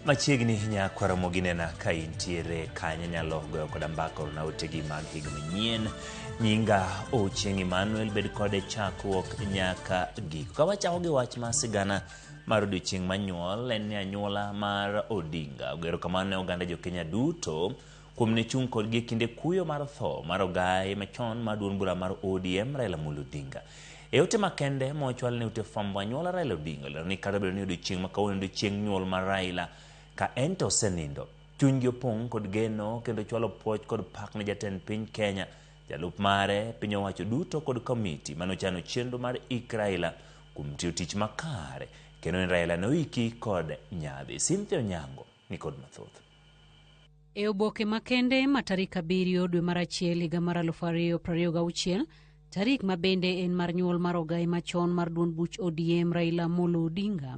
Machiegni nyakwa Ramogi nena ka intiere kanyo nyalo goyo koda mbaka orna otegi mag higa manyien. Nyinga Ochieng' Emmanuel, bed kode chakruok nyaka giko. Ka wachako gi wach mar sigana mar odiochieng' manyuol en ni anyuola mar Odinga ogero kamano ne oganda jo-Kenya duto kuom ne chung' kodgi e kinde kuyo mar tho mar ogaye machon mar duond bura mar ODM Raila Amolo Odinga. E ote makende mochwal ne ute fwambo anyuola Raila Odinga olero ni kata obedo ni odiochieng' ma kawuono en odiochieng' nyuol mar Raila ka en to osenindo, chunygi opong' kod geno kendo chwalo puoch kod pak ne jatend piny Kenya, jalup mare, piny owacho duto kod komiti mane ochano chenro mar ik Raila kuom tiyo tich makare kendo ni Raila noiki kod nyadhi. Cynthia Onyango ni kod mathoth. E oboke makende ma tarik 7 dwe mar 1 higa mar 2026, tarik ma bende en mar nyuol mar ogaye machon mar duond buch ODM Raila Amolo Odinga,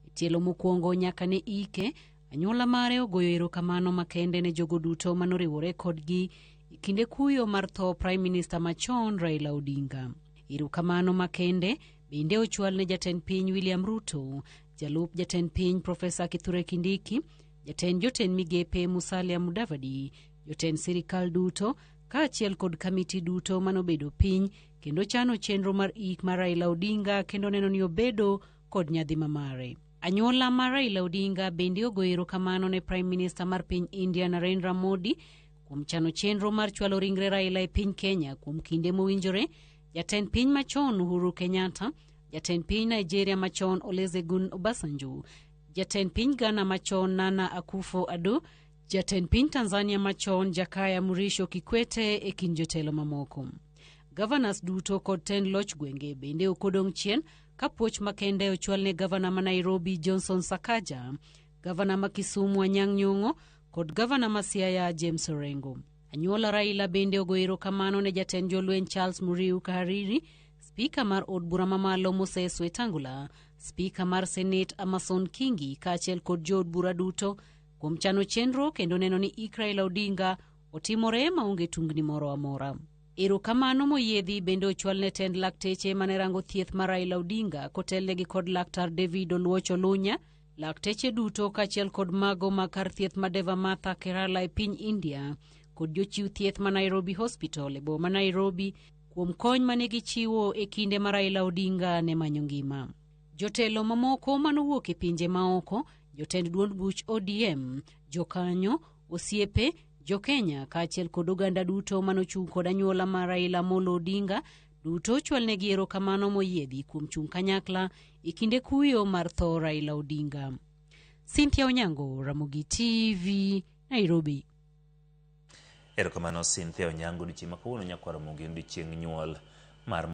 e tielo mokwongo nyaka ne ike, anyuola mare ogoyo erokamano makende ne jogo duto manoriwore kodgi e kinde kuyo mar tho Prime Minister machon Raila Odinga. Erokamano makende bende ochwal ne jatend piny William Ruto, jalup jatend piny Profesa Kithure Kindiki, jatend jotend migepe Musalia Mudavadi, jotend sirikal duto, kaachiel kod kamiti duto manobedo piny kendo chano chenro mar ik mar Raila Odinga kendo neno ni obedo kod nyadhi mamare. Anyuola mar Raila Odinga bende ogoyo erokamano ne Prime Minister mar piny India Narendra Modi kuom chano chenro mar chwalo ringre Raila e piny Kenya kuom kinde mowinjore, jatend piny machon Uhuru Kenyatta, jatend piny Nigeria machon Olusegun Obasanjo, jatend piny Ghana machon Nana Akufo-Addo, jatend piny Tanzania machon Jakaya Mrisho Kikwete e kind jotelo mamoko. Governors duto kod tend loch gwenge bende ok odong' chien ka puoch makende ochwal ne gavana ma Nairobi Johnson Sakaja, gavana ma Kisumu Anyang' Nyong'o kod gavana ma Siaya James Orengo. Anyuola Raila bende ogoyo erokamano ne jatend jolweny Charles Muriu Kahariri, spika mar od bura mamalo Moses Wetangula, spika mar Senate Amason Kingi kaachiel kod jood bura duto kuom chano chenro kendo neno ni ik Raila Odinga otimore maonge tungni moro amora. Erokamano moyiedhi bende ochwal ne tend lakteche mane rango thieth mar Raila Odinga kotelnegi kod laktar David Oluoch Olunya, lakteche duto kaachiel kod mago mag kar thieth ma Deva Matha Kerala e piny India kod jochiw thieth ma Nairobi Hospital e boma Nairobi kuom kony mane gichiwo e kinde ma Raila Odinga ne manyo ngima. Jotelo mamoko manowuok e pinje maoko, jotend duond buch ODM, jokanyo, osiepe, jo-Kenya kaachiel kod oganda duto manochung' kod anyuola mar Raila Amolo Odinga duto ochwalnegi erokamano moyiedhi kuom chung' kanyakla e kinde kuyo mar tho Raila Odinga. Cynthia Onyango, Ramogi TV, Nairobi. Erokamano Cynthia Onyango, odiochieng' ma kawuono nyakwa Ramogi en odiochieng' nyuol mar